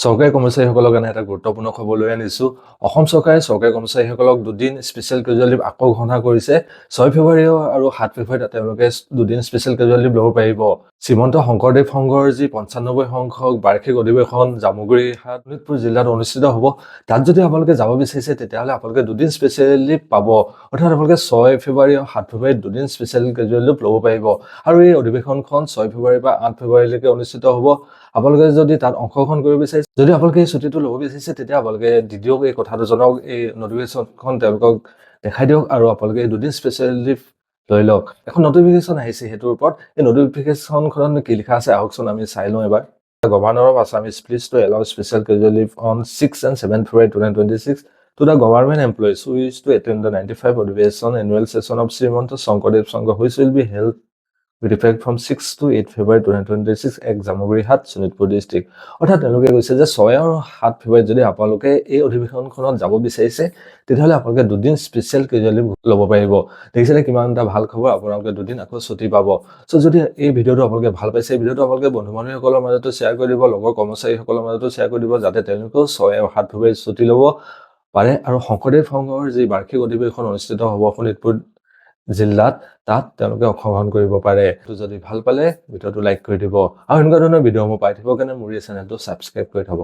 চৰকাৰী কৰ্মচাৰীসকলৰ কাৰণে এটা গুৰুত্বপূৰ্ণ খবৰ লৈ আনিছোঁ। অসম চৰকাৰে চৰকাৰী কৰ্মচাৰীসকলক 2 দিন স্পেচিয়েল কেজুৱেল লিভ আকৌ ঘোষণা কৰিছে। 6 ফেব্ৰুৱাৰী আৰু 7 ফেব্ৰুৱাৰীত তেওঁলোকে 2 দিন স্পেচিয়েল কেজুৱেল লিভ ল'ব পাৰিব। শ্ৰীমন্ত শংকৰদেৱ সংঘৰ যি 95 সংখ্যক বাৰ্ষিক অধিৱেশন জামুগুৰিহাট, শোণিতপুৰ জিলাত অনুষ্ঠিত হ'ব, তাত যদি আপোনালোকে যাব বিচাৰিছে, তেতিয়াহ'লে আপোনালোকে 2 দিন স্পেচিয়েল লিভ পাব। অৰ্থাৎ আপোনালোকে 6 ফেব্ৰুৱাৰী আৰু 7 ফেব্ৰুৱাৰীত 2 দিন স্পেচিয়েল কেজুৱেল লিভ ল'ব পাৰিব। আৰু এই অধিৱেশনখন 6 ফেব্ৰুৱাৰীৰ পৰা 8 ফেব্ৰুৱাৰীলৈকে অনুষ্ঠিত হ'ব। আপোনালোকে যদি তাত অংশগ্ৰহণ কৰিব বিচাৰিছে, যদি আপোনালোকে এই ছুটীটো ল'ব বিচাৰিছে, তেতিয়া আপোনালোকে দি দিয়ক, এই কথাটো জনাওক, এই নটিফিকেশ্যনখন তেওঁলোকক দেখাই দিয়ক আৰু আপোনালোকে এই 2 দিন স্পেচিয়েল লিভ লৈ লওক। এখন নটিফিকেশ্যন আহিছে সেইটোৰ ওপৰত। এই নটিফিকেশ্যনখনত কি লিখা আছে, আহকচোন আমি চাই লওঁ এবাৰ। Governor of Assam is pleased to allow special casual leave on 6 and 7 February 2026 to the government employees who wish to attend the 95 Adhiveshan annual session of Srimanta Sankardev Sangha, which will be held with effect from 6 to 8 February 2026 at Jamugurihat, Sonitpur district. অৰ্থাৎ তেওঁলোকে কৈছে যে 6 আৰু 7 ফেব্ৰুৱাৰীত যদি আপোনালোকে এই অধিৱেশনখনত যাব বিচাৰিছে, তেতিয়াহ'লে আপোনালোকে 2 দিন স্পেচিয়েল কেজুৱেল লিভ ল'ব পাৰিব। দেখিছেনে কিমান এটা ভাল খবৰ? আপোনালোকে 2 দিন আকৌ ছুটি পাব। চ' যদি এই ভিডিঅ'টো আপোনালোকে ভাল পাইছে, এই ভিডিঅ'টো আপোনালোকে বন্ধু বান্ধৱীসকলৰ মাজতো শ্বেয়াৰ কৰি দিব, লগৰ কৰ্মচাৰীসকলৰ মাজতো শ্বেয়াৰ কৰি দিব, যাতে তেওঁলোকেও 6 আৰু 7 ফেব্ৰুৱাৰীত ছুটি ল'ব পাৰে আৰু শংকৰদেৱ সংঘৰ যি বাৰ্ষিক অধিৱেশন অনুষ্ঠিত হ'ব শোণিতপুৰ জিলাত, তাত তেওঁলোকে অংশগ্ৰহণ কৰিব পাৰে। তো যদি ভাল পালে ভিডিঅ'টো লাইক কৰি দিব আৰু এনেকুৱা ধৰণৰ ভিডিঅ'সমূহ পাই থাকিবৰ কাৰণে মোৰ এই চেনেলটো ছাবস্ক্ৰাইব কৰি থ'ব।